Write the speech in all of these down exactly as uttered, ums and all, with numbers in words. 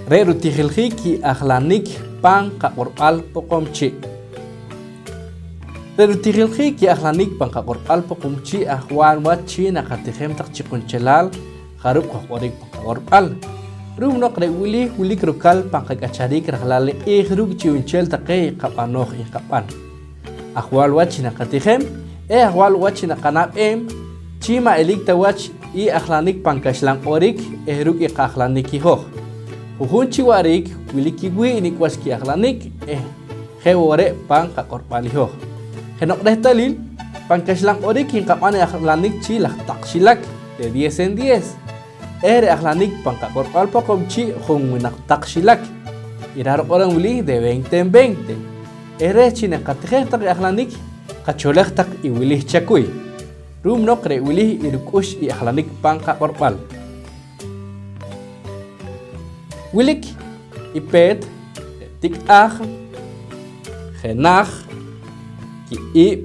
Re' rutijiljiik i ajlanik pan qaq'orb'al Poqomchi'. Re' rutijiljiik i ajlanik pan qaq'orb'al Poqomchi' ajwaal wach chi naqatijem taq chi qunchelaal jarub' qojq'orik pan qaq'orb'al. Ru'um noq re' wili wilik rukal pan qak'achariik rajlaal i q'iij ruuk' chi'nchel taqe i qab'anooj nqab'an. Ajwaal wach chi naqatijem eh ajwaal wach chi naqanab'eem chi ma' eliik ta wach i ajlanik pan kaxlan q'orik eh ruuk' i qajlanik i hoj. Ju'jun chi wa'riik wilik kiwii' nik' wach ki'ajlanik eh je' wo' re' pan qaq'orb'al i hoj. Jeno'q rehtalil, pan kaxlan q'orik nqab'an i ajlanik chi laj taq xilak, de diez en diez. Eh re' ajlanik pan qaq'orb'al Poqomchi' junwinaq taq xilak. Iraaj riq'orom wili de veinte en veinte. Eh reh chi naqatijej taq i ajlanik, qacholej taq i wili chakuy. Ru'um noq re' wili i ruk'ux i ajlanik pan qaq'orb'al. Wilik i peet, re' tik'aaj, jenaj, ki'ib',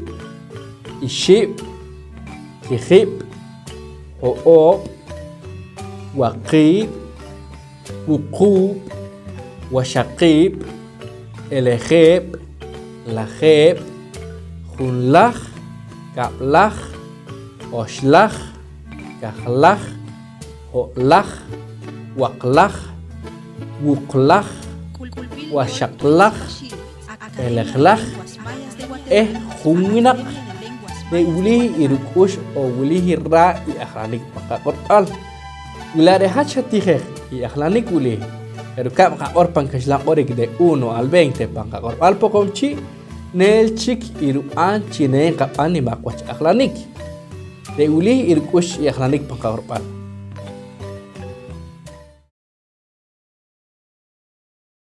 ixib', kijib', ho'oob', waqiib', wuquub', waxaqiib', b'elejeeb', lajeeb', junlaj, kab'laj, oxlaj, kajlaj, ho'laj, waqlaj, wuqlaj, waxaqlaj, b'elejlaj eh junwinaq. Re' wili i ruk'ux oon wili i raa' i ajlanik pan qaq'orb'al. Wi la' re' hat xatijej i ajlanik wili je' rukab' nqaq'or pan kaxlan q'orik de uno al veinte pan qaq'orb'al Poqomchi', neel chik i rub'an chi neenqab'an nimaq wach ajlanik. Re' wili i ruk'ux i ajlanik pan qaq'orb'al.